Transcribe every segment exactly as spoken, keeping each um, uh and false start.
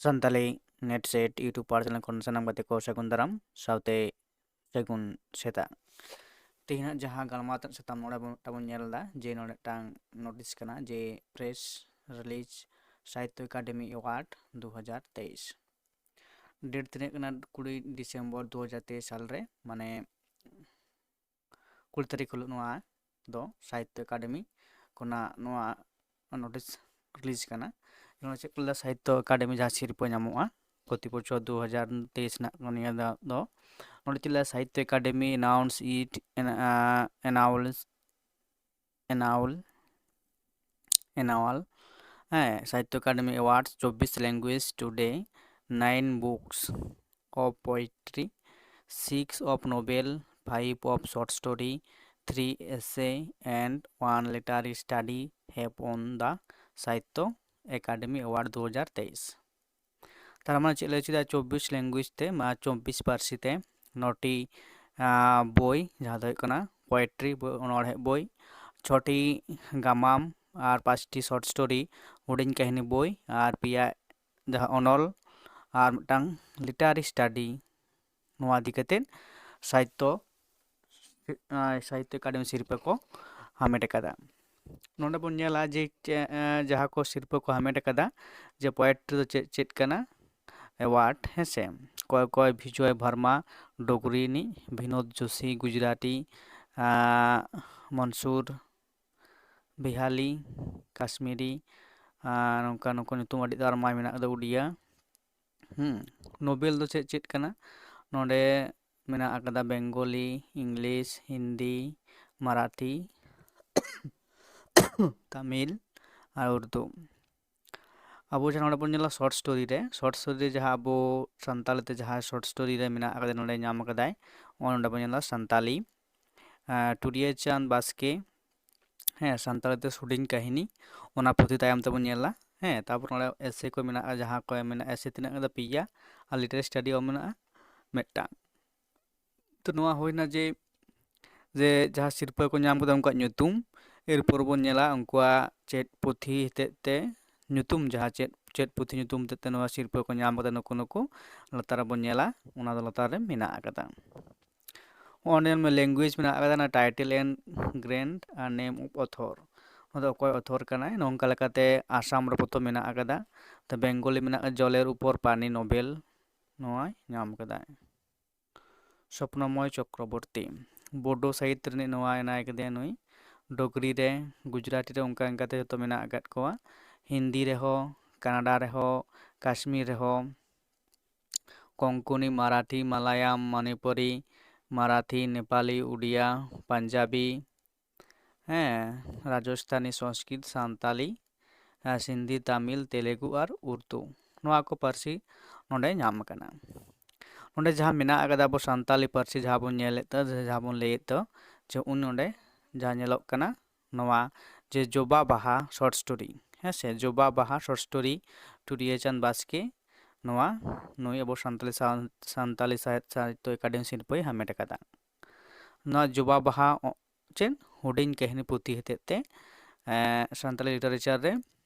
Santali net set YouTube ᱯᱟᱨ channel ᱠᱷᱚᱱ ᱥᱟᱱᱟᱢ ᱜᱟᱛᱮ ᱠᱚ ᱥᱟᱹᱜᱩᱱ ᱫᱟᱨᱟᱢ ᱥᱟᱶᱛᱮ ᱥᱟᱹᱜᱩᱱ ᱥᱮᱛᱟᱜ᱾ ᱛᱮᱦᱮᱧᱟᱜ ᱡᱟᱦᱟᱸ ᱜᱟᱞᱢᱟᱨᱟᱣ ᱛᱮᱱᱟᱜ ᱥᱟᱛᱟᱢ ᱱᱚᱰᱮ ᱵᱚᱱ, ᱢᱤᱫᱴᱟᱝ ᱵᱚᱱ ᱧᱮᱞ ᱮᱫᱟ ᱡᱮ ᱱᱚᱰᱮ ᱢᱤᱫᱴᱟᱝ ᱱᱳᱴᱤᱥ ᱠᱟᱱᱟ ᱡᱮ ᱯᱨᱮᱥ ᱨᱤᱞᱤᱡᱽ ᱥᱟᱦᱤᱛᱛᱚ ᱮᱠᱟᱰᱮᱢᱤ ᱮᱣᱟᱨᱰ ᱫᱩ ᱦᱟᱡᱟᱨ ᱛᱮᱭᱤᱥ᱾ ᱰᱮᱴ ᱛᱤᱱᱟᱹᱜ ᱠᱟᱱᱟ? ᱠᱩᱲᱤ ᱰᱤᱥᱮᱢᱵᱚᱨ ᱫᱩ ᱦᱟᱡᱟᱨ ᱛᱮᱭᱤᱥ ᱥᱟᱞ ᱨᱮ, ᱢᱟᱱᱮ ᱠᱩᱲᱤ ᱛᱟᱹᱨᱤᱠᱷ ᱦᱤᱞᱳᱜ ᱱᱚᱣᱟ ᱫᱚ ᱥᱟᱦᱤᱛᱛᱚ ᱮᱠᱟᱰᱮᱢᱤ ᱠᱷᱚᱱᱟᱜ ᱱᱚᱣᱟ ᱱᱳᱴᱤᱥ ᱨᱤᱞᱤᱡᱽ ᱠᱟᱱᱟ᱾ ᱱᱚᱣᱟ ᱪᱮᱫ ᱠᱚ ᱞᱟᱹᱭᱟ, ᱥᱟᱦᱤᱛᱛᱚ ᱮᱠᱟᱰᱮᱢᱤ ᱡᱟᱦᱟᱸ ᱥᱤᱨᱯᱟᱹ ᱧᱟᱢᱚᱜᱼᱟ ᱯᱨᱚᱛᱤ ᱵᱚᱪᱷᱚᱨ ᱫᱩ ᱦᱟᱡᱟᱨ ᱛᱮᱭᱤᱥ ᱨᱮᱱᱟᱜ ᱱᱤᱭᱟᱹ ᱫᱷᱟᱣ ᱫᱚ, ᱱᱚᱰᱮ ᱪᱮᱫ ᱞᱟᱹᱭᱟ, Sahitya academy announce it, announce, announce, annual, ᱦᱮᱸ, ᱥᱟᱦᱤᱛᱛᱚ ᱮᱠᱟᱰᱮᱢᱤ ᱮᱣᱟᱨᱰ, ᱪᱚᱵᱵᱤᱥ language today, nine books of poetry, six of novel, five of short story, three essay and one literary study have won the Sahitya academy award ᱫᱩ ᱦᱟᱡᱟᱨ ᱛᱮᱭᱤᱥ᱾ ᱛᱟᱨ ᱢᱟᱱᱮ ᱪᱮᱫ ᱞᱟᱹᱭ ᱦᱚᱪᱚᱭᱮᱫᱟ? ᱪᱚᱵᱵᱤᱥ language ᱛᱮ, ᱢᱟ ᱪᱚᱵᱵᱤᱥ ᱯᱟᱹᱨᱥᱤ ᱛᱮ ᱱᱚᱴᱤ, ᱟᱸ, ᱵᱳᱭ, ᱡᱟᱦᱟᱸ ᱫᱚ ᱦᱩᱭᱩᱜ ᱠᱟᱱᱟ ᱯᱳᱭᱮᱴᱨᱤ ᱵᱳᱭ, ᱚᱱᱚᱬᱦᱮ ᱵᱳᱭ, ᱪᱷᱚᱴᱤ ᱜᱟᱢᱟᱢ ᱟᱨ ᱯᱟᱸᱪᱴᱤ ᱥᱚᱨᱴ ᱥᱴᱳᱨᱤ, ᱦᱩᱰᱤᱧ ᱠᱟᱹᱦᱱᱤ ᱵᱳᱭ, ᱟᱨ ᱯᱮᱭᱟ ᱡᱟᱦᱟᱸ ᱚᱱᱚᱞ, ᱟᱨ ᱢᱤᱫᱴᱟᱝ ᱞᱤᱴᱟᱨᱟᱨᱤ ᱥᱴᱟᱰᱤ᱾ ᱱᱚᱣᱟ ᱤᱫᱤ ᱠᱟᱛᱮᱫ ᱥᱟᱦᱤᱛᱛᱚ, ᱟᱸ, ᱥᱟᱦᱤᱛᱛᱚ ᱮᱠᱟᱰᱮᱢᱤ ᱥᱤᱨᱯᱟᱹ ᱠᱚ ᱦᱟᱢᱮᱴ ᱟᱠᱟᱫᱟ᱾ ᱱᱚᱰᱮ ᱵᱚᱱ ᱧᱮᱞᱟ ᱡᱮ ᱪᱮ-, ᱮᱸ, ᱡᱟᱦᱟᱸ ᱠᱚ ᱥᱤᱨᱯᱟᱹ ᱠᱚ ᱦᱟᱢᱮᱴ ᱟᱠᱟᱫᱟ, ᱡᱮ ᱯᱳᱭᱮᱴᱨᱤ ᱫᱚ ᱪᱮᱫ ᱪᱮᱫ ᱠᱟᱱᱟ? ᱮᱣᱟᱨᱰ, ᱦᱮᱸ ᱥᱮ? ᱚᱠᱚᱭ ᱚᱠᱚᱭ? ᱵᱤᱡᱚᱭ ᱵᱷᱟᱨᱢᱟ, ᱰᱳᱜᱽᱨᱤ ᱨᱤᱱᱤᱡ, ᱵᱤᱱᱳᱫ ᱡᱳᱥᱤ, ᱜᱩᱡᱽᱨᱟᱴᱤ, ᱟᱸ, ᱢᱚᱱᱥᱩᱨ, ᱵᱤᱦᱟᱞᱤ, ᱠᱟᱥᱢᱤᱨᱤ, ᱟᱨ ᱱᱚᱝᱠᱟ ᱱᱩᱠᱩ ᱧᱩᱛᱩᱢ ᱟᱹᱰᱤ ᱟᱭᱢᱟ ᱢᱮᱱᱟᱜ ᱟᱠᱟᱫᱟ, ᱩᱰᱤᱭᱟ᱾ ᱦᱩᱸ, ᱱᱳᱵᱮᱞ ᱫᱚ ᱪᱮᱫ ᱪᱮᱫ ᱠᱟᱱᱟ? ᱱᱚᱰᱮ ᱢᱮᱱᱟᱜ ᱟᱠᱟᱫᱟ ᱵᱮᱝᱜᱚᱞᱤ, ᱤᱝᱞᱤᱥ, ᱦᱤᱱᱫᱤ, ᱢᱟᱨᱟᱴᱷᱤ, ᱛᱟᱢᱤᱞ ᱟᱨ ᱩᱨᱫᱩ᱾ ᱟᱵᱚ ᱡᱟᱦᱟᱸ ᱱᱚᱰᱮ ᱵᱚᱱ ᱧᱮᱞᱟ ᱥᱚᱨᱴ ᱥᱴᱳᱨᱤ ᱨᱮ, ᱥᱚᱨᱴ ᱥᱴᱳᱨᱤ ᱨᱮ ᱡᱟᱦᱟᱸ ᱟᱵᱚ ᱥᱟᱱᱛᱟᱲᱤ ᱛᱮ ᱡᱟᱦᱟᱸ ᱥᱚᱨᱴ ᱥᱴᱳᱨᱤ ᱨᱮ ᱢᱮᱱᱟᱜ ᱟᱠᱟᱫᱟ, ᱱᱚᱰᱮ ᱧᱟᱢ ᱟᱠᱟᱫᱟᱭ, ᱱᱚᱜᱼᱚᱭ ᱱᱚᱰᱮ ᱵᱚᱱ ᱧᱮᱞᱟ ᱥᱟᱱᱛᱟᱞᱤ, ᱟᱸ, ᱴᱩᱨᱤᱭᱟᱹ ᱪᱟᱸᱫᱽ ᱵᱟᱥᱠᱮ, ᱦᱮᱸ, ᱥᱟᱱᱛᱟᱲᱤ ᱛᱮ ᱦᱩᱰᱤᱧ ᱠᱟᱹᱦᱱᱤ, ᱚᱱᱟ ᱯᱩᱛᱷᱤ ᱛᱟᱭᱚᱢ ᱛᱮᱵᱚᱱ ᱧᱮᱞᱟ᱾ ᱦᱮᱸ, ᱛᱟᱨᱯᱚᱨ ᱱᱚᱰᱮ ᱮᱥᱮ ᱠᱚ ᱢᱮᱱᱟᱜᱼᱟ, ᱡᱟᱦᱟᱸ ᱠᱚ ᱢᱮᱱᱟᱜᱼᱟ, ᱮᱥᱮ ᱛᱤᱱᱟᱹᱜ ᱠᱟᱛᱮ? ᱯᱮᱭᱟ, ᱟᱨ ᱞᱤᱴᱟᱨᱟᱨᱤ ᱥᱴᱟᱰᱤ ᱦᱚᱸ ᱢᱮᱱᱟᱜᱼᱟ ᱢᱤᱫᱴᱟᱝ᱾ ᱛᱚ ᱱᱚᱣᱟ ᱦᱩᱭᱱᱟ ᱡᱮ, ᱡᱮ ᱡᱟᱦᱟᱸ ᱥᱤᱨᱯᱟᱹ ᱠᱚ ᱧᱟᱢ ᱠᱟᱫᱟ ᱩᱱᱠᱩᱣᱟᱜ ᱧᱩᱛᱩᱢ, ᱮᱨᱯᱚᱨ ᱵᱚᱱ ᱧᱮᱞᱟ ᱩᱱᱠᱩᱣᱟᱜ ᱪᱮᱫ ᱯᱩᱛᱷᱤ ᱦᱚᱛᱮᱡ ᱛᱮ ᱧᱩᱛᱩᱢ, ᱡᱟᱦᱟᱸ ᱪᱮᱫ ᱪᱮᱫ ᱯᱩᱛᱷᱤ ᱧᱩᱛᱩᱢ ᱛᱮ ᱱᱚᱣᱟ ᱥᱤᱨᱯᱟᱹ ᱠᱚ ᱧᱟᱢ ᱠᱟᱫᱟ ᱱᱩᱠᱩ ᱱᱩᱠᱩ, ᱞᱟᱛᱟᱨ ᱨᱮᱵᱚᱱ ᱧᱮᱞᱟ, ᱚᱱᱟ ᱫᱚ ᱞᱟᱛᱟᱨ ᱨᱮ ᱢᱮᱱᱟᱜ ᱟᱠᱟᱫᱟ᱾ ᱚᱸᱰᱮ ᱧᱮᱞ ᱢᱮ, language ᱢᱮᱱᱟᱜ ᱟᱠᱟᱫᱟ, ᱚᱱᱟ title and grade R name of author, ᱱᱚᱣᱟ ᱫᱚ ᱚᱠᱚᱭ author ᱠᱟᱱᱟᱭ᱾ ᱱᱚᱝᱠᱟ ᱞᱮᱠᱟᱛᱮ ᱟᱥᱟᱢ ᱨᱮ ᱯᱨᱚᱛᱷᱚᱢ ᱢᱮᱱᱟᱜ ᱟᱠᱟᱫᱟ᱾ ᱛᱚ ᱵᱮᱝᱜᱚᱞᱤ ᱢᱮᱱᱟᱜ ᱟᱠᱟᱫᱟ, ᱡᱚᱞᱮᱨ ᱩᱯᱚᱨ ᱯᱟᱱᱤ ᱱᱳᱵᱮᱞ, ᱱᱚᱣᱟᱭ ᱧᱟᱢ ᱟᱠᱟᱫᱟᱭ᱾ ᱥᱚᱯᱱᱚᱢᱚᱭ ᱪᱚᱠᱨᱚᱵᱚᱨᱛᱤ, ᱵᱳᱰᱳ ᱥᱟᱦᱤᱛ ᱨᱤᱱᱤᱡ ᱱᱚᱣᱟ ᱮᱱᱟᱭ ᱠᱟᱫᱮᱭᱟ ᱱᱩᱭ᱾ ᱰᱳᱜᱽᱨᱤ ᱨᱮ, ᱜᱩᱡᱽᱨᱟᱴᱤ ᱨᱮ ᱚᱱᱠᱟ ᱚᱱᱠᱟᱛᱮ ᱡᱚᱛᱚ ᱢᱮᱱᱟᱜ ᱟᱠᱟᱫ ᱠᱚᱣᱟ᱾ ᱦᱤᱱᱫᱤ ᱨᱮᱦᱚᱸ, ᱠᱟᱱᱟᱰᱟ ᱨᱮᱦᱚᱸ, ᱠᱟᱥᱢᱤᱨ ᱨᱮᱦᱚᱸ, ᱠᱚᱝᱠᱚᱱᱤ, ᱢᱟᱨᱟᱴᱷᱤ, ᱢᱟᱞᱟᱭᱟᱢ, ᱢᱟᱱᱤᱯᱩᱨᱤ, ᱢᱟᱨᱟᱴᱷᱤ, ᱱᱮᱯᱟᱞᱤ, ᱩᱰᱤᱭᱟ, ᱯᱟᱧᱡᱟᱵᱤ, ᱦᱮᱸ, ᱨᱟᱡᱚᱥᱛᱷᱟᱱᱤ, ᱥᱚᱝᱥᱠᱨᱤᱛ, ᱥᱟᱱᱛᱟᱞᱤ, ᱟᱨ ᱥᱤᱱᱫᱷᱤ, ᱛᱟᱢᱤᱞ, ᱛᱮᱞᱮᱜᱩ ᱟᱨ ᱩᱨᱫᱩ, ᱱᱚᱣᱟ ᱠᱚ ᱯᱟᱹᱨᱥᱤ ᱱᱚᱰᱮ ᱧᱟᱢ ᱟᱠᱟᱱᱟ᱾ ᱱᱚᱰᱮ ᱡᱟᱦᱟᱸ ᱢᱮᱱᱟᱜ ᱟᱠᱟᱫᱟ ᱟᱵᱚ ᱥᱟᱱᱛᱟᱞᱤ ᱯᱟᱹᱨᱥᱤ, ᱡᱟᱦᱟᱸ ᱵᱚᱱ ᱧᱮᱞᱮᱫ ᱫᱚ, ᱡᱟᱦᱟᱸ ᱵᱚᱱ ᱞᱟᱹᱭᱮᱫ ᱫᱚ, ᱡᱮ ᱩᱱ ᱱᱚᱰᱮ ᱡᱟᱦᱟᱸ ᱧᱮᱞᱚᱜ ᱠᱟᱱᱟ ᱱᱚᱣᱟ, ᱡᱮ ᱡᱚᱵᱟ ᱵᱟᱦᱟ short story, ᱦᱮᱸ ᱥᱮ, ᱡᱚᱵᱟ ᱵᱟᱦᱟ short story, ᱴᱩᱨᱤᱭᱟᱹ ᱪᱟᱸᱫᱽ ᱵᱟᱥᱠᱮ, ᱱᱚᱣᱟ ᱱᱩᱭ ᱟᱵᱚ ᱥᱟᱱᱛᱟᱞᱤ ᱥᱟᱶ-, ᱥᱟᱱᱛᱟᱞᱤ ᱥᱟᱦᱮᱫ ᱥᱟᱦᱤᱛᱛᱚ ᱮᱠᱟᱰᱮᱢᱤ ᱥᱤᱨᱯᱟᱹᱭ ᱦᱟᱢᱮᱴ ᱟᱠᱟᱫᱟ᱾ ᱱᱚᱣᱟ ᱡᱚᱵᱟ ᱵᱟᱦᱟ ᱚ-, ᱪᱮᱫ ᱦᱩᱰᱤᱧ ᱠᱟᱹᱦᱱᱤ ᱯᱩᱛᱷᱤ ᱦᱚᱛᱮᱡ ᱛᱮ, ᱮᱸ, ᱥᱟᱱᱛᱟᱞᱤ literature ᱨᱮ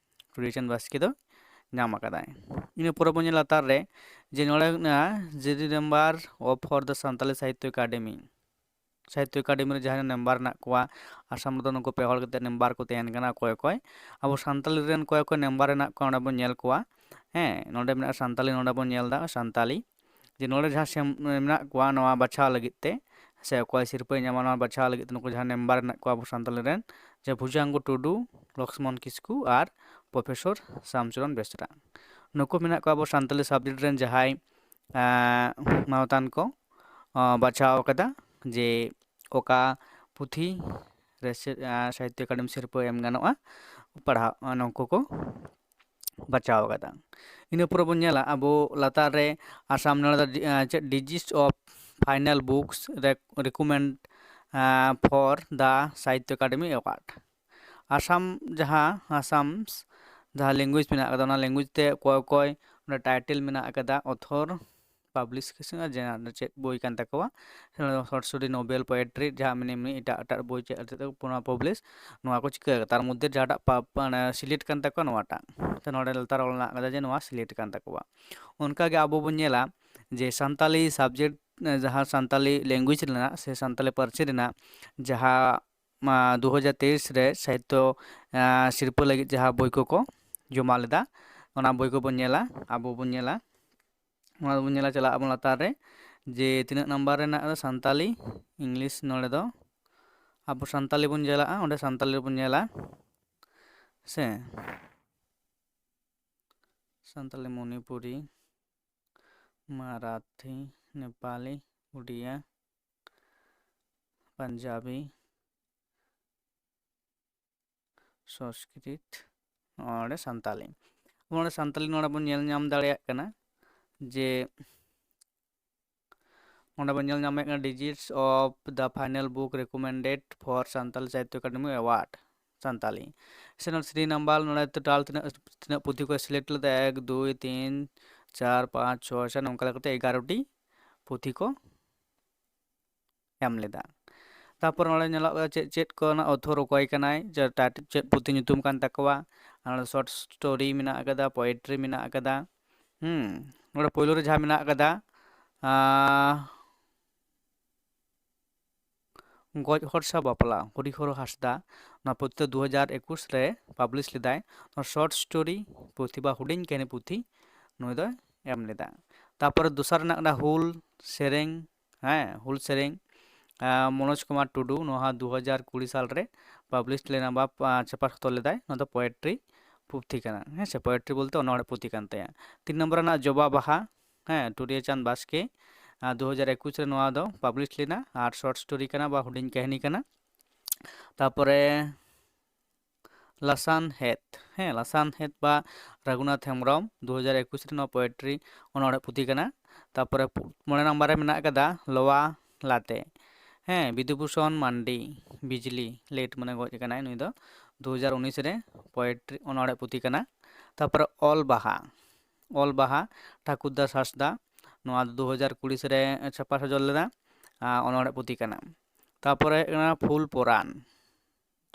ᱴᱩᱨᱤᱭᱟᱹ ᱪᱟᱸᱫᱽ ᱵᱟᱥᱠᱮ ᱫᱚ ᱧᱟᱢ ᱟᱠᱟᱫᱟᱭ᱾ ᱤᱱᱟᱹ ᱯᱚᱨᱮ ᱵᱚᱱ ᱧᱮᱞᱟ ᱞᱟᱛᱟᱨ ᱨᱮ, ᱡᱮ ᱱᱚᱰᱮ ᱢᱮᱱᱟᱜᱼᱟ, ᱡᱮ the number of for the Santali Sahitya academy, Sahitya academy ᱨᱮ ᱡᱟᱦᱟᱸᱭ ᱢᱮᱢᱵᱟᱨ ᱦᱮᱱᱟᱜ ᱠᱚᱣᱟ, ᱟᱥᱟᱢ ᱨᱮᱫᱚ ᱱᱩᱠᱩ ᱯᱮ ᱦᱚᱲ ᱠᱟᱛᱮ ᱢᱮᱢᱵᱟᱨ ᱠᱚ ᱛᱟᱦᱮᱱ ᱠᱟᱱᱟ᱾ ᱚᱠᱚᱭ ᱚᱠᱚᱭ? ᱟᱵᱚ ᱥᱟᱱᱛᱟᱞᱤ ᱨᱮᱱ ᱚᱠᱚᱭ ᱚᱠᱚᱭ ᱢᱮᱢᱵᱟᱨ ᱦᱮᱱᱟᱜ ᱠᱚᱣᱟ, ᱚᱸᱰᱮ ᱵᱚᱱ ᱧᱮᱞ ᱠᱚᱣᱟ᱾ ᱦᱮᱸ, ᱱᱚᱰᱮ ᱢᱮᱱᱟᱜᱼᱟ ᱥᱟᱱᱛᱟᱞᱤ, ᱱᱚᱰᱮ ᱵᱚᱱ ᱧᱮᱞ ᱮᱫᱟ ᱥᱟᱱᱛᱟᱞᱤ, ᱡᱮ ᱱᱚᱰᱮ ᱡᱟᱦᱟᱸ ᱥᱮᱢ-, ᱢᱮᱱᱟᱜ ᱠᱚᱣᱟ ᱱᱚᱣᱟ ᱵᱟᱪᱷᱟᱣ ᱞᱟᱹᱜᱤᱫ ᱛᱮ, ᱥᱮ ᱚᱠᱚᱭ ᱥᱤᱨᱯᱟᱹᱭ ᱧᱟᱢᱟ ᱱᱚᱣᱟ ᱵᱟᱪᱷᱟᱣ ᱞᱟᱹᱜᱤᱫ ᱛᱮ, ᱱᱩᱠᱩ ᱡᱟᱦᱟᱸ ᱢᱮᱢᱵᱟᱨ ᱢᱮᱱᱟᱜ ᱠᱚᱣᱟ ᱟᱵᱚ ᱥᱟᱱᱛᱟᱞᱤ ᱨᱮᱱ, ᱡᱮ ᱵᱷᱩᱡᱟᱝᱜᱚ ᱴᱩᱰᱩ, ᱞᱚᱠᱥᱢᱚᱱ ᱠᱤᱥᱠᱩ ᱟᱨ ᱯᱨᱚᱯᱷᱮᱥᱚᱨ ᱥᱟᱢᱪᱚᱨᱚᱱ ᱵᱮᱥᱨᱟ, ᱱᱩᱠᱩ ᱢᱮᱱᱟᱜ ᱠᱚᱣᱟ ᱟᱵᱚ ᱥᱟᱱᱛᱟᱞᱤ subject ᱨᱮᱱ ᱡᱟᱦᱟᱸᱭ, ᱮᱸ, ᱢᱟᱱᱚᱛᱟᱱ ᱠᱚ, ᱟᱸ, ᱵᱟᱪᱷᱟᱣ ᱟᱠᱟᱫᱟ ᱡᱮ ᱚᱠᱟ ᱯᱩᱛᱷᱤ ᱨᱮ ᱥᱮ-, ᱟᱸ, ᱥᱟᱦᱤᱛᱛᱚ ᱮᱠᱟᱰᱮᱢᱤ ᱥᱤᱨᱯᱟᱹ ᱮᱢ ᱜᱟᱱᱚᱜᱼᱟ, ᱯᱟᱲᱦᱟᱣ, ᱟᱸ, ᱱᱩᱠᱩ ᱠᱚ ᱵᱟᱪᱷᱟᱣ ᱟᱠᱟᱫᱟ᱾ ᱤᱱᱟᱹ ᱯᱚᱨᱮ ᱵᱚᱱ ᱧᱮᱞᱟ ᱟᱵᱚ ᱞᱟᱛᱟᱨ ᱨᱮ ᱟᱥᱟᱢ ᱱᱚᱰᱮ ᱫᱚ ᱰᱤ-, ᱟᱸ, ᱪᱮᱫ digest of final books rec-, recommend, uh, for the Sahitya academy award᱾ Assam ᱡᱟᱦᱟᱸ, ᱟᱥᱟᱢ ᱡᱟᱦᱟᱸ language ᱢᱮᱱᱟᱜ ᱟᱠᱟᱫᱟ, ᱚᱱᱟ language ᱛᱮ ᱚᱠᱚᱭ ᱚᱠᱚᱭ ᱚᱸᱰᱮ title ᱢᱮᱱᱟᱜ ᱟᱠᱟᱫᱟ, author, ᱯᱟᱵᱽᱞᱤᱥ ᱪᱮᱫ ᱵᱳᱭ ᱠᱟᱱ ᱛᱟᱠᱚᱣᱟ, ᱥᱚᱨᱴ ᱥᱴᱳᱨᱤ, ᱱᱳᱵᱮᱞ, ᱯᱳᱭᱮᱴᱨᱤ, ᱡᱟᱦᱟᱸ ᱢᱟᱱᱮ ᱮᱢᱱᱤ ᱮᱴᱟᱜ ᱮᱴᱟᱜ ᱵᱳᱭ ᱪᱮᱫ ᱠᱟᱛᱮ ᱠᱚ ᱯᱟᱵᱽᱞᱤᱥ, ᱱᱚᱣᱟ ᱠᱚ ᱪᱤᱠᱟᱹ ᱠᱟᱫᱟ, ᱛᱟᱨ ᱢᱚᱫᱽᱫᱷᱮ ᱡᱟᱦᱟᱸᱴᱟᱜ ᱯᱟ-, ᱢᱟᱱᱮ ᱥᱤᱞᱮᱠᱴ ᱠᱟᱱ ᱛᱟᱠᱚᱣᱟ ᱱᱚᱣᱟᱴᱟᱜ᱾ ᱛᱚ ᱱᱚᱰᱮ ᱞᱟᱛᱟᱨ ᱚᱞ ᱢᱮᱱᱟᱜ ᱠᱟᱫᱟ ᱡᱮ ᱱᱚᱣᱟ ᱥᱤᱞᱮᱠᱴ ᱠᱟᱱ ᱛᱟᱠᱚᱣᱟ᱾ ᱚᱱᱠᱟᱜᱮ ᱟᱵᱚ ᱵᱚᱱ ᱧᱮᱞᱟ ᱡᱮ ᱥᱟᱱᱛᱟᱞᱤ ᱥᱟᱵᱡᱮᱠᱴ, ᱡᱟᱦᱟᱸ ᱥᱟᱱᱛᱟᱞᱤ ᱞᱮᱝᱜᱩᱭᱮᱡᱽ ᱨᱮᱱᱟᱜ ᱥᱮ ᱥᱟᱱᱛᱟᱞᱤ ᱯᱟᱹᱨᱥᱤ ᱨᱮᱱᱟᱜ ᱡᱟᱦᱟᱸ, ᱢᱟ, ᱫᱩ ᱦᱟᱡᱟᱨ ᱛᱮᱭᱤᱥ ᱨᱮ ᱥᱟᱦᱤᱛᱛᱚ, ᱟ, ᱥᱤᱨᱯᱟᱹ ᱞᱟᱹᱜᱤᱫ ᱡᱟᱦᱟᱸ ᱵᱳᱭ ᱠᱚᱠᱚ ᱡᱚᱢᱟ ᱞᱮᱫᱟ, ᱚᱱᱟ ᱵᱳᱭ ᱠᱚᱵᱚᱱ ᱧᱮᱞᱟ, ᱟᱵᱚ ᱵᱚᱱ ᱧᱮᱞᱟ᱾ ᱚᱱᱟ ᱵᱚᱱ ᱧᱮᱞᱟ, ᱪᱟᱞᱟᱜ ᱟᱵᱚᱱ ᱞᱟᱛᱟᱨ ᱨᱮ ᱡᱮ ᱛᱤᱱᱟᱹᱜ ᱱᱟᱢᱵᱟᱨ ᱨᱮᱱᱟᱜ ᱫᱚ ᱥᱟᱱᱛᱟᱞᱤ, ᱤᱝᱞᱤᱥ, ᱱᱚᱰᱮ ᱫᱚ ᱟᱵᱚ ᱥᱟᱱᱛᱟᱞᱤ ᱵᱚᱱ ᱪᱟᱞᱟᱜᱼᱟ, ᱚᱸᱰᱮ ᱥᱟᱱᱛᱟᱞᱤ ᱨᱮᱵᱚᱱ ᱧᱮᱞᱟ ᱥᱮ ᱥᱟᱱᱛᱟᱞᱤ, ᱢᱚᱱᱤᱯᱩᱨᱤ, ᱢᱟᱨᱟᱴᱷᱤ, ᱱᱮᱯᱟᱞᱤ, ᱩᱰᱤᱭᱟ, ᱯᱟᱧᱡᱟᱵᱤ, ᱥᱚᱝᱥᱠᱨᱤᱛ, ᱱᱚᱰᱮ ᱥᱟᱱᱛᱟᱞᱤ᱾ ᱱᱚᱰᱮ ᱥᱟᱱᱛᱟᱞᱤ ᱱᱚᱰᱮ ᱵᱚᱱ ᱧᱮᱞ ᱧᱟᱢ ᱫᱟᱲᱮᱭᱟᱜ ᱠᱟᱱᱟ ᱡᱮ ᱱᱚᱰᱮ ᱵᱚᱱ ᱧᱮᱞ ᱧᱟᱢᱮᱫ ᱠᱟᱱᱟ digits of the final book recommended for Santali Sahitya Academy Award Santali. ᱥᱮ ᱱᱚᱰᱮ ᱥᱤᱨᱤ ᱱᱟᱢᱵᱟᱨ ᱱᱚᱰᱮ ᱴᱳᱴᱟᱞ ᱛᱤᱱᱟᱹᱜ, ᱛᱤᱱᱟᱹᱜ ᱯᱩᱛᱷᱤ ᱠᱚ ᱥᱤᱞᱮᱠᱴ ᱞᱮᱫᱟ, ᱮᱠ, ᱫᱩᱭ, ᱛᱤᱱ, ᱪᱟᱨ, ᱯᱟᱸᱪ, ᱪᱷᱚᱭ, ᱥᱟᱛ, ᱱᱚᱝᱠᱟ ᱞᱮᱠᱟᱛᱮ ᱮᱜᱟᱨᱚ ᱴᱤ ᱯᱩᱛᱷᱤ ᱠᱚ ᱮᱢ ᱞᱮᱫᱟ᱾ ᱛᱟᱨᱯᱚᱨ ᱱᱚᱰᱮ ᱧᱮᱞᱚᱜ ᱠᱟᱱᱟ ᱪᱮᱫ ᱪᱮᱫ ᱠᱚ ᱨᱮᱱᱟᱜ ᱚᱛᱷᱚᱨ ᱚᱠᱚᱭ ᱠᱟᱱᱟᱭ, ᱪᱮᱫ ᱯᱩᱛᱷᱤ ᱧᱩᱛᱩᱢ ᱠᱟᱱ ᱛᱟᱠᱚᱣᱟ, ᱟᱨ ᱱᱚᱰᱮ ᱥᱚᱨᱴ ᱥᱴᱳᱨᱤ ᱢᱮᱱᱟᱜ ᱟᱠᱟᱫᱟ, ᱯᱳᱭᱮᱴᱨᱤ ᱢᱮᱱᱟᱜ ᱟᱠᱟᱫᱟ᱾ ᱦᱩᱸ, ᱱᱚᱰᱮ ᱯᱳᱭᱞᱳ ᱨᱮ ᱡᱟᱦᱟᱸ ᱢᱮᱱᱟᱜ ᱟᱠᱟᱫᱟ, ᱟᱸ, ᱜᱚᱡ ᱦᱚᱲ ᱥᱟᱶ ᱵᱟᱯᱞᱟ, ᱦᱚᱨᱤᱦᱚᱨ ᱦᱟᱸᱥᱫᱟ, ᱱᱚᱣᱟ ᱯᱩᱛᱷᱤ ᱫᱚ ᱫᱩ ᱦᱟᱡᱟᱨ ᱮᱠᱩᱥ ᱨᱮ ᱯᱟᱵᱽᱞᱤᱥ ᱞᱮᱫᱟᱭ᱾ ᱱᱚᱣᱟ ᱥᱚᱨᱴ ᱥᱴᱳᱨᱤ ᱯᱩᱛᱷᱤ ᱵᱟ ᱦᱩᱰᱤᱧ ᱠᱟᱹᱦᱱᱤ ᱯᱩᱛᱷᱤ ᱱᱩᱭ ᱫᱚᱭ ᱮᱢ ᱞᱮᱫᱟ᱾ ᱛᱟᱨᱯᱚᱨᱮ ᱫᱚᱥᱟᱨ ᱨᱮᱱᱟᱜ ᱠᱟᱱᱟ ᱦᱩᱞ ᱥᱮᱨᱮᱧ, ᱦᱮᱸ, ᱦᱩᱞ ᱥᱮᱨᱮᱧ, ᱟᱸ, ᱢᱚᱱᱳᱡᱽ ᱠᱩᱢᱟᱨ ᱴᱩᱰᱩ, ᱱᱚᱣᱟ ᱦᱚᱸ ᱫᱩ ᱦᱟᱡᱟᱨ ᱠᱩᱲᱤ ᱥᱟᱞ ᱨᱮ ᱯᱟᱵᱽᱞᱤᱥ ᱞᱮᱱᱟ ᱵᱟ, ᱟᱸ, ᱪᱷᱟᱯᱟ ᱥᱚᱫᱚᱨ ᱞᱮᱫᱟᱭ᱾ ᱱᱚᱣᱟ ᱫᱚ ᱯᱳᱭᱮᱴᱨᱤ ᱯᱩᱛᱷᱤ ᱠᱟᱱᱟ, ᱦᱮᱸ ᱥᱮ, ᱯᱳᱭᱮᱴᱨᱤ ᱵᱚᱞᱛᱮ ᱚᱱᱚᱬᱦᱮ ᱯᱩᱛᱷᱤ ᱠᱟᱱ ᱛᱟᱭᱟ᱾ ᱛᱤᱱ ᱱᱚᱢᱵᱚᱨ ᱨᱮᱱᱟᱜ ᱡᱚᱵᱟ ᱵᱟᱦᱟ, ᱦᱮᱸ, ᱴᱩᱨᱤᱭᱟᱹ ᱪᱟᱸᱫᱽ ᱵᱟᱥᱠᱮ, ᱟᱨ ᱫᱩ ᱦᱟᱡᱟᱨ ᱮᱠᱩᱥ ᱨᱮ ᱱᱚᱣᱟ ᱫᱚ ᱯᱟᱵᱽᱞᱤᱥ ᱞᱮᱱᱟ, ᱟᱨ ᱥᱚᱨᱴ ᱥᱴᱳᱨᱤ ᱠᱟᱱᱟ ᱵᱟ ᱦᱩᱰᱤᱧ ᱠᱟᱹᱦᱱᱤ ᱠᱟᱱᱟ᱾ ᱛᱟᱯᱚᱨᱮ ᱞᱟᱥᱟᱱᱦᱮᱫ, ᱦᱮᱸ, ᱞᱟᱥᱟᱱᱦᱮᱫ ᱵᱟ ᱨᱟᱹᱜᱷᱩᱱᱟᱛᱷ ᱦᱮᱢᱵᱨᱚᱢ, ᱫᱩ ᱦᱟᱡᱟᱨ ᱮᱠᱩᱥ ᱨᱮ ᱱᱚᱣᱟ ᱯᱳᱭᱮᱴᱨᱤ ᱚᱱᱚᱬᱦᱮ ᱯᱩᱛᱷᱤ ᱠᱟᱱᱟ᱾ ᱛᱟᱯᱚᱨᱮ ᱯᱩ-, ᱢᱚᱬᱮ ᱱᱟᱢᱵᱟᱨ ᱨᱮ ᱢᱮᱱᱟᱜ ᱟᱠᱟᱫᱟ ᱞᱚᱣᱟ ᱞᱟᱛᱮ, ᱦᱮᱸ, ᱵᱤᱫᱩᱵᱷᱩᱥᱚᱱ ᱢᱟᱱᱰᱤ, ᱵᱤᱡᱽᱞᱤ, ᱞᱮᱴ ᱢᱟᱱᱮ ᱜᱚᱡ ᱟᱠᱟᱱᱟᱭ ᱱᱩᱭ ᱫᱚ, ᱫᱩ ᱦᱟᱡᱟᱨ ᱩᱱᱤᱥ ᱨᱮ ᱯᱳᱭᱮᱴᱨᱤ ᱚᱱᱚᱬᱦᱮ ᱯᱩᱛᱷᱤ ᱠᱟᱱᱟ᱾ ᱛᱟᱯᱚᱨᱮ ᱚᱞ ᱵᱟᱦᱟ, ᱚᱞ ᱵᱟᱦᱟ, ᱴᱷᱟᱠᱩᱨ ᱫᱟᱥ ᱦᱟᱸᱥᱫᱟ, ᱱᱚᱣᱟ ᱫᱚ ᱫᱩ ᱦᱟᱡᱟᱨ ᱠᱩᱲᱤ ᱨᱮ ᱪᱷᱟᱯᱟ ᱥᱚᱫᱚᱨ ᱞᱮᱱᱟ, ᱟᱨ ᱚᱱᱚᱬᱦᱮ ᱯᱩᱛᱷᱤ ᱠᱟᱱᱟ᱾ ᱛᱟᱨᱯᱚᱨᱮ ᱦᱩᱭᱩᱜ ᱠᱟᱱᱟ ᱯᱷᱩᱞ ᱯᱚᱨᱟᱱ,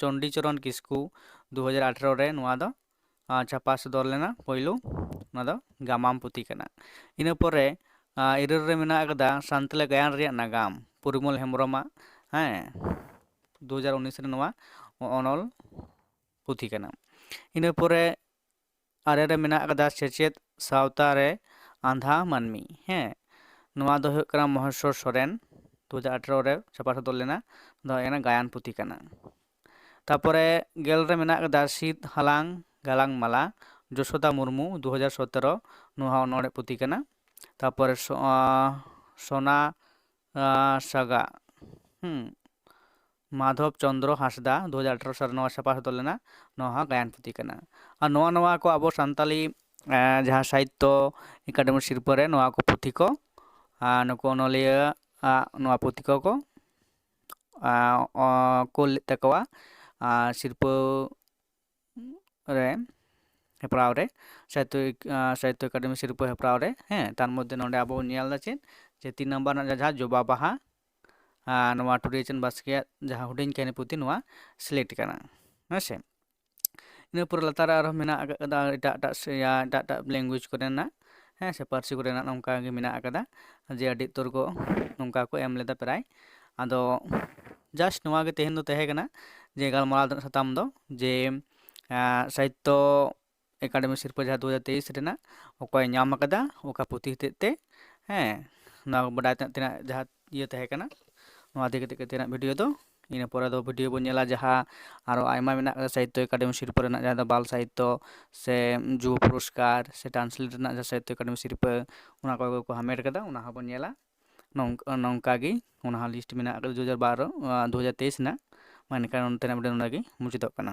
ᱪᱚᱱᱰᱤᱪᱚᱨᱚᱱ ᱠᱤᱥᱠᱩ, ᱫᱩ ᱦᱟᱡᱟᱨ ᱟᱴᱷᱨᱚ ᱨᱮ ᱱᱚᱣᱟ ᱫᱚ, ᱟᱨ, ᱪᱷᱟᱯᱟ ᱥᱚᱫᱚᱨ ᱞᱮᱱᱟ ᱯᱳᱭᱞᱳ᱾ ᱚᱱᱟ ᱫᱚ ᱜᱟᱢᱟᱢ ᱯᱩᱛᱷᱤ ᱠᱟᱱᱟ᱾ ᱤᱱᱟᱹ ᱯᱚᱨᱮ, ᱟᱨ, ᱤᱨᱟᱹᱞ ᱨᱮ ᱢᱮᱱᱟᱜ ᱟᱠᱟᱫᱟ ᱥᱟᱱᱛᱟᱞᱤ ᱜᱟᱭᱟᱱ ᱨᱮᱭᱟᱜ ᱱᱟᱜᱟᱢ, ᱯᱚᱨᱤᱢᱚᱞ ᱦᱮᱢᱵᱨᱚᱢᱟᱜ, ᱦᱮᱸ, ᱫᱩ ᱦᱟᱡᱟᱨ ᱩᱱᱤᱥ ᱨᱮ ᱱᱚᱣᱟ ᱚᱱᱚᱞ ᱯᱩᱛᱷᱤ ᱠᱟᱱᱟ᱾ ᱤᱱᱟᱹ ᱯᱚᱨᱮ ᱟᱨᱮ ᱨᱮ ᱢᱮᱱᱟᱜ ᱟᱠᱟᱫᱟ ᱥᱮᱪᱮᱫ ᱥᱟᱶᱛᱟ ᱨᱮ ᱟᱸᱫᱷᱟ ᱢᱟᱹᱱᱢᱤ, ᱦᱮᱸ, ᱱᱚᱣᱟ ᱫᱚ ᱦᱩᱭᱩᱜ ᱠᱟᱱᱟ ᱢᱚᱦᱮᱥᱣᱚᱨ ᱥᱚᱨᱮᱱ, ᱫᱩ ᱦᱟᱡᱟᱨ ᱟᱴᱷᱨᱚ ᱨᱮ ᱪᱷᱟᱯᱟ ᱥᱚᱫᱚᱨ ᱞᱮᱱᱟ, ᱫᱚ ᱮᱱᱟ ᱜᱟᱭᱟᱱ ᱯᱩᱛᱷᱤ ᱠᱟᱱᱟ᱾ ᱛᱟᱯᱚᱨᱮ ᱜᱮᱞ ᱨᱮ ᱢᱮᱱᱟᱜ ᱟᱠᱟᱫᱟ ᱥᱤᱫ ᱦᱟᱞᱟᱝ ᱜᱟᱞᱟᱝ ᱢᱟᱞᱟ, ᱡᱚᱥᱳᱫᱟ ᱢᱩᱨᱢᱩ, ᱫᱩ ᱦᱟᱡᱟᱨ ᱥᱚᱛᱨᱚ, ᱱᱚᱣᱟ ᱦᱚᱸ ᱚᱱᱚᱬᱦᱮ ᱯᱩᱛᱷᱤ ᱠᱟᱱᱟ᱾ ᱛᱟᱯᱚᱨᱮ ᱥᱚ-, ᱟᱸ, ᱥᱳᱱᱟ, ᱟᱸ, ᱥᱟᱜᱟ, ᱦᱩᱸ, ᱢᱟᱫᱷᱚᱵ ᱪᱚᱸᱫᱽᱨᱚ ᱦᱟᱸᱥᱫᱟ, ᱫᱩ ᱦᱟᱡᱟᱨ ᱟᱴᱷᱨᱚ ᱥᱟᱞ ᱨᱮ ᱱᱚᱣᱟ ᱪᱷᱟᱯᱟ ᱥᱚᱫᱚᱨ ᱞᱮᱱᱟ, ᱱᱚᱣᱟ ᱦᱚᱸ ᱜᱟᱭᱟᱱ ᱯᱩᱛᱷᱤ ᱠᱟᱱᱟ᱾ ᱟᱨ ᱱᱚᱣᱟ, ᱱᱚᱣᱟ ᱠᱚ ᱟᱵᱚ ᱥᱟᱱᱛᱟᱞᱤ, ᱮᱸ, ᱡᱟᱦᱟᱸ ᱥᱟᱦᱤᱛᱛᱚ ᱮᱠᱟᱰᱮᱢᱤ ᱥᱤᱨᱯᱟᱹ ᱨᱮ ᱱᱚᱣᱟ ᱠᱚ ᱯᱩᱛᱷᱤ ᱠᱚ, ᱟᱨ ᱱᱩᱠᱩ ᱚᱱᱚᱞᱤᱭᱟᱹ ᱟᱜ ᱱᱚᱣᱟ ᱯᱩᱛᱷᱤ ᱠᱚ ᱠᱚ, ᱟᱸ, ᱚ-, ᱠᱩᱞ ᱞᱮᱫ ᱛᱟᱠᱚᱣᱟ, ᱟᱨ ᱥᱤᱨᱯᱟᱹ ᱨᱮ, ᱦᱮᱯᱨᱟᱣ ᱨᱮ, ᱥᱟᱦᱤᱛᱛᱚ ᱮᱠ-, ᱟᱸ, ᱥᱟᱦᱤᱛᱛᱚ ᱮᱠᱟᱰᱮᱢᱤ ᱥᱤᱨᱯᱟᱹ ᱦᱮᱯᱨᱟᱣ ᱨᱮ, ᱦᱮᱸ, ᱛᱟᱨ ᱢᱚᱫᱽᱫᱷᱮ ᱱᱚᱰᱮ ᱟᱵᱚ ᱵᱚᱱ ᱧᱮᱞ ᱮᱫᱟ ᱪᱮᱫ, ᱡᱮ ᱛᱤᱱ ᱱᱟᱢᱵᱟᱨ ᱨᱮᱱᱟᱜ ᱡᱟᱦᱟᱸ ᱡᱚᱵᱟ ᱵᱟᱦᱟ, ᱟᱨ ᱱᱚᱣᱟ ᱴᱩᱰᱩ ᱪᱟᱸᱫᱽ ᱵᱟᱥᱠᱮᱭᱟᱜ ᱡᱟᱦᱟᱸ ᱦᱩᱰᱤᱧ ᱠᱟᱹᱦᱱᱤ ᱯᱩᱛᱷᱤ, ᱱᱚᱣᱟ ᱥᱤᱞᱮᱠᱴ ᱠᱟᱱᱟ, ᱦᱮᱸ ᱥᱮ᱾ ᱤᱱᱟᱹ ᱯᱚᱨᱮ ᱞᱟᱛᱟᱨ ᱨᱮ ᱟᱨᱦᱚᱸ ᱢᱮᱱᱟᱜ ᱟᱠᱟᱫᱟ ᱮᱴᱟᱜ ᱮᱴᱟᱜ ᱥᱮ-, ᱮᱴᱟᱜ ᱮᱴᱟᱜ ᱞᱮᱝᱜᱩᱭᱮᱡᱽ ᱠᱚᱨᱮᱱᱟᱜ, ᱦᱮᱸ ᱥᱮ, ᱯᱟᱹᱨᱥᱤ ᱠᱚᱨᱮᱱᱟᱜ ᱱᱚᱝᱠᱟ ᱜᱮ ᱢᱮᱱᱟᱜ ᱟᱠᱟᱫᱟ, ᱡᱮ ᱟᱹᱰᱤ ᱩᱛᱟᱹᱨ ᱠᱚ ᱱᱚᱝᱠᱟ ᱠᱚ ᱮᱢ ᱞᱮᱫᱟ ᱯᱨᱟᱭ᱾ ᱟᱫᱚ just ᱱᱚᱣᱟ ᱜᱮ ᱛᱮᱦᱮᱧ ᱫᱚ ᱛᱟᱦᱮᱸ ᱠᱟᱱᱟ, ᱡᱮ ᱜᱟᱞᱢᱟᱨᱟᱣ ᱨᱮᱱᱟᱜ ᱥᱟᱛᱟᱢ ᱫᱚ ᱡᱮ, ᱟᱸ, ᱥᱟᱦᱤᱛᱛᱚ ᱮᱠᱟᱰᱮᱢᱤ ᱥᱤᱨᱯᱟᱹ ᱡᱟᱦᱟᱸ ᱫᱩ ᱦᱟᱡᱟᱨ ᱛᱮᱭᱤᱥ ᱨᱮᱱᱟᱜ ᱚᱠᱚᱭ ᱧᱟᱢ ᱟᱠᱟᱫᱟ, ᱚᱠᱟ ᱯᱩᱛᱷᱤ ᱦᱚᱛᱮᱡ ᱛᱮ, ᱦᱮᱸ, ᱱᱚᱣᱟ ᱵᱟᱰᱟᱭ ᱛᱮᱱᱟᱜ ᱛᱮᱱᱟᱜ ᱡᱟᱦᱟᱸ ᱤᱭᱟᱹ ᱛᱟᱦᱮᱸ ᱠᱟᱱᱟ, ᱱᱚᱣᱟ ᱤᱫᱤ ᱠᱟᱛᱮ ᱜᱮ ᱛᱮᱱᱟᱜ ᱵᱷᱤᱰᱤᱭᱳ ᱫᱚ᱾ ᱤᱱᱟᱹ ᱯᱚᱨᱮ ᱫᱚ ᱵᱷᱤᱰᱤᱭᱳ ᱵᱚᱱ ᱧᱮᱞᱟ ᱡᱟᱦᱟᱸ ᱟᱨᱚ ᱟᱭᱢᱟ ᱢᱮᱱᱟᱜ ᱠᱟᱫᱟ ᱥᱟᱦᱤᱛᱛᱚ ᱮᱠᱟᱰᱮᱢᱤ ᱥᱤᱨᱯᱟᱹ ᱨᱮᱱᱟᱜ, ᱡᱟᱦᱟᱸ ᱫᱚ ᱵᱟᱞ ᱥᱟᱦᱤᱛᱛᱚ ᱥᱮ ᱡᱩᱵᱚ ᱯᱩᱨᱚᱥᱠᱟᱨ ᱥᱮ ᱴᱨᱟᱱᱥᱞᱮᱴ ᱨᱮᱱᱟᱜ ᱡᱟᱦᱟᱸ ᱥᱟᱦᱤᱛᱛᱚ ᱮᱠᱟᱰᱮᱢᱤ ᱥᱤᱨᱯᱟᱹ, ᱚᱱᱟ ᱠᱚᱜᱮ ᱠᱚ ᱦᱟᱢᱮᱴ ᱠᱟᱫᱟ, ᱚᱱᱟ ᱦᱚᱸᱵᱚᱱ ᱧᱮᱞᱟ᱾ ᱱᱚᱝ-, ᱱᱚᱝᱠᱟ ᱜᱮ ᱚᱱᱟ ᱦᱚᱸ ᱞᱤᱥᱴ ᱢᱮᱱᱟᱜ ᱠᱟᱫᱟ ᱫᱩ ᱦᱟᱡᱟᱨ ᱵᱟᱨᱚ, ᱟᱸ, ᱫᱩ ᱦᱟᱡᱟᱨ ᱛᱮᱭᱤᱥ ᱨᱮᱱᱟᱜ᱾ ᱢᱟ ᱮᱱᱠᱷᱟᱱ ᱱᱚᱛᱮᱱᱟᱜ ᱵᱷᱤᱰᱤᱭᱳ ᱱᱚᱰᱮ ᱜᱮ ᱢᱩᱪᱟᱹᱫᱚᱜ ᱠᱟᱱᱟ᱾